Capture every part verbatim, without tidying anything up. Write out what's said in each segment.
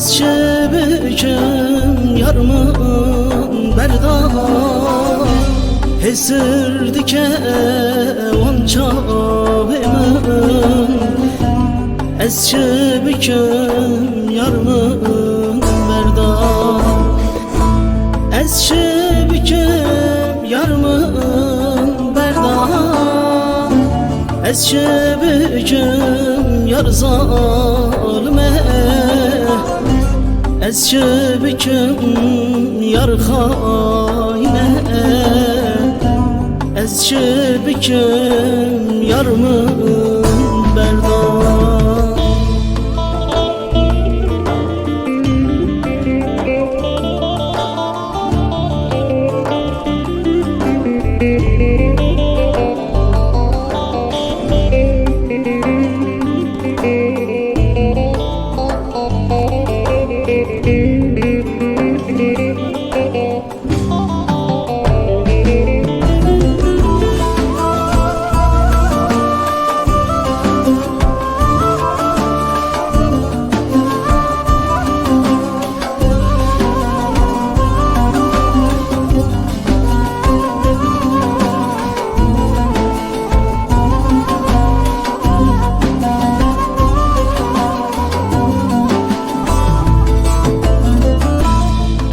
Çi bikim yar min berda, hêsir dike wan çavê min. Ez çi bikim yar min berda, ez çi bikim yar min berda. Ez çi bikim yar zalime, ez çi bikim yar xayine, ez çi bikim yar min berda.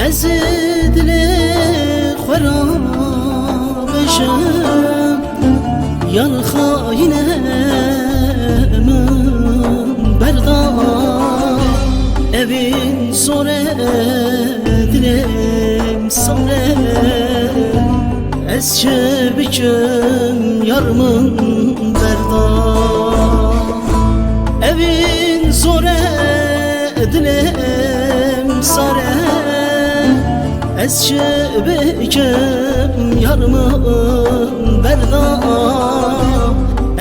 Ez ê dilê xwe ra bêjim, yar xayine min berda. Evîn zor e dilê min sar e, ez çi bikim yar min berda. Evîn zor e dilê min sar e, ez çi bikim yar min berda.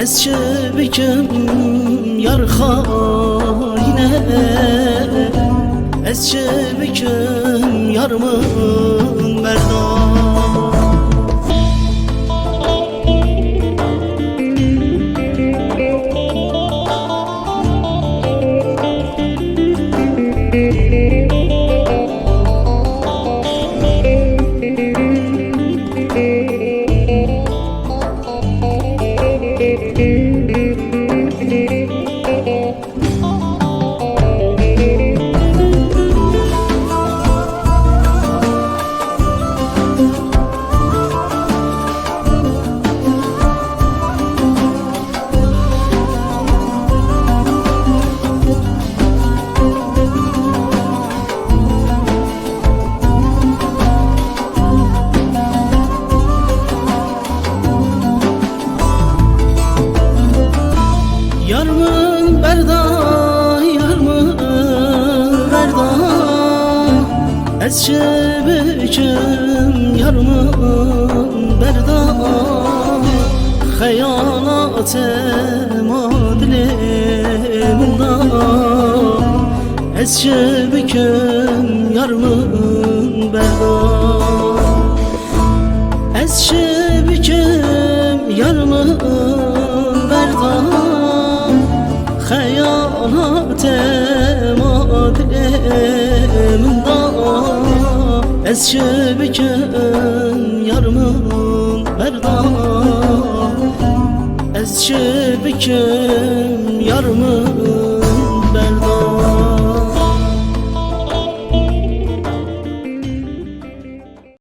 Ez çi bikim yar xayine, ez çi bikim yar min berda. Yar min berda, yar min berda. Ez çi bikim yar min berda. Xeyalatê ma dilê min da. Ez çi bikim yar min berda. Ez çi bikim yar min berda. Xeyalatê ma dilê min da. Ez çi bikim yar min berda. Ez çi bikim yar min